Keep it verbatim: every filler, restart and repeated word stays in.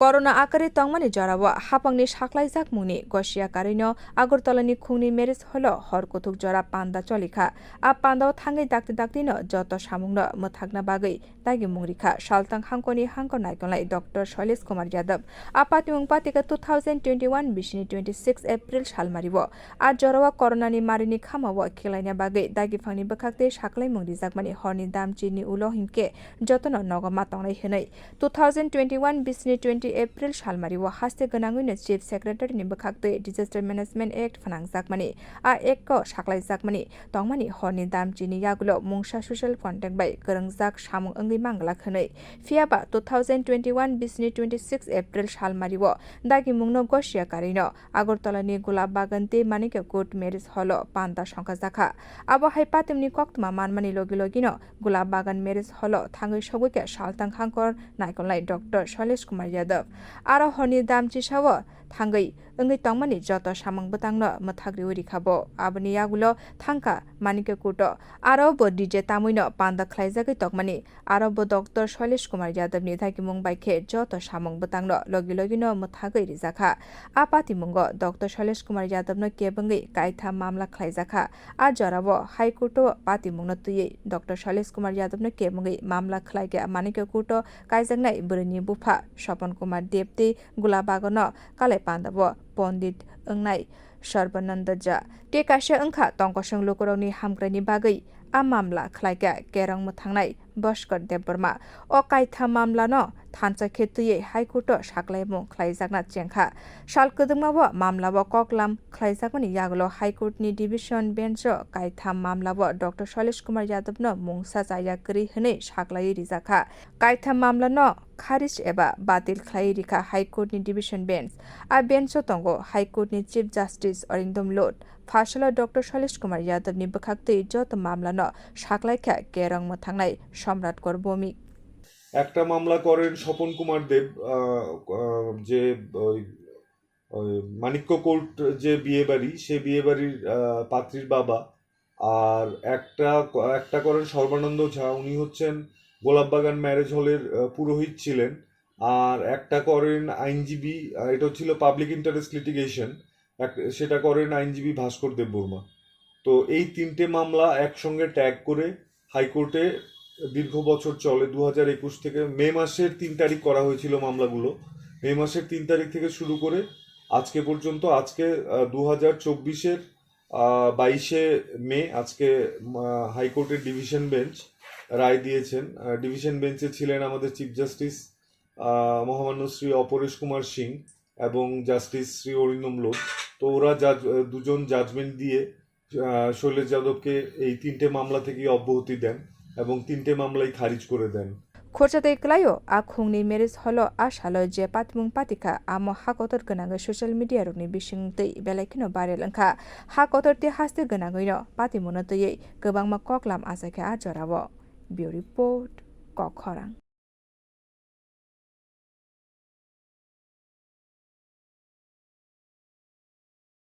Corona akwrwi tongmani jorao hapangni saklaijakmungni gosia karwino Agartalani khungni marriage hall-o hor kuthuk jora panda cholikha. A pandao thangwi dakti daktino joto samungno mwthakna bagwi dagimung rikha saltang hangkoni hangkor naikolnai Doctor Shailesh Kumar Yadav. A patimung patika two thousand twenty-one bisini twenty-six April salmario. A jorao coronani marini khamao khiklaina bagwi dagiphangni bwkhaktwi saklaimung rijakmani horni damchini ulo hinkhe jotono nogo ma tongnai hwnwi two thousand twenty-one bisini twenty April salmario haste gwnangwino Chief Secretary ni bwkhaktwi Disaster Management Act phnangjakmani. A act-o saklaijakmani tongmani horni damchini yagulo mungsa social contact bai kwrwngjak samung wngwi manglak hwnwi. Phiyaba two thousand twenty-one bisini twenty-six April salmario dagimungno gosia karwino Agartalani Gulab Bagan tei Manikya Court marriage hall-o panda songkhajakha. Abo hai patimni koktwma manmani logi logino Gulab Bagan marriage hall-o thangwi sogwikha saltang hangkor naikolnai Doctor Shailesh Kumar Yadav. Aro horni damchisao thangwi wngwi tongmani joto samung bwtangno mwthak riwi rikha bo. Aboni yagulo thangkha Manikya Court-o. Aro bo D J tamwino panda khlaijagwi tongmani. Aro bo Doctor Shailesh Kumar Yadavni dagimung bai khe joto samung bwtangno logi logino mwthagwi rijakha. A patimungo Doctor Shailesh Kumar Yadavno kebengwi kaitham mamla khlaijakha. A jorao High Court-o patimungno twiwi Doctor Shailesh Kumar Yadavno kebengwi mamla khlaikha Manikya Court-o kaijaknai bwrwini bupha Swapan Kumar Deb tei Gulab Bagano kalai pandao Pondit wngnai Sarbananda Jha. Tei kaisa wngkha tongkosong lukurokni hamkraini bagwi a mamla khlaikha kerong mwthangnai Bhaskar Debbarma. O kaitham mamlano thansa khe twiwi High Court-o saklaimung khlaijakna chengkha. Sal kwdwkmao mamlao koklam khlaijakmani yagulo High Court-ni Division Bench-o kaitham mamlao Doctor Shailesh Kumar Yadavno mungsa chaya kwrwi hwnwi saklaiwi rijakha. Kaitham mamlano kharij eba batil khlaiwi rikha High Court-ni Division Bench. A bench-o tongo High Court-ni Chief Justice Arindam Lod, pharsalo Doctor Shailesh Kumar Yadavni bwkhaktwi joto mamlano saklaikha kerong mwthangnai Somrat Kor Bhowmik. একটা মামলা করেন স্বপন কুমার দেব, আহ, আহ, যে ওই, ওই মানিক্য কোর্ট যে বিয়ে বাড়ি, সে বিয়ে বাড়ির, আহ, পাত্রীর বাবা। আর একটা ক-, একটা করেন সর্বানন্দ ঝা, উনি হচ্ছেন গোলাপবাগান ম্যারেজ হলের, আহ, পুরোহিত ছিলেন। আর একটা করেন আইনজীবী, আহ, এটা ছিল পাবলিক ইন্টারেস্ট লিটিগেশন, এক-, সেটা করেন আইনজীবী ভাস্কর দেববর্মা। তো এই তিনটে মামলা একসঙ্গে ট্যাগ করে হাইকোর্টে দীর্ঘ বছর চলে, দু হাজার একুশ থেকে মে মাসের তিন তারিখ করা হয়েছিল মামলাগুলো। মে মাসের তিন তারিখ থেকে শুরু করে আজকে পর্যন্ত, আজকে, আহ, দু হাজার চব্বিশের, আহ, বাইশে মে আজকে, আহ, হাইকোর্টের ডিভিশন বেঞ্চ রায় দিয়েছেন। আহ, ডিভিশন বেঞ্চে ছিলেন আমাদের চিফ জাস্টিস, আহ, মহামান্য শ্রী অপরেশ কুমার সিং এবং জাস্টিস শ্রী অরিন্দম লোধ। তো ওরা জাজ-, আহ, দুজন জাজমেন্ট দিয়ে, আহ, শৈলেশ যাদবকে এই তিনটে মামলা থেকে অব্যাহতি দেন এবং তিনটে মামলাই খারিজ করে দেন। Khorsa tei kwlaio a khungni marriage hall-o a salo je patimung patikha, amo ha kotor gwnangwi social media-rokni bising twi belai kheno viral wngkha. Ha kotor tei haste gwnangwino patimungno twiwi kwbangma koklam achaikha a jorao. Bureau Report, Kok Khorang.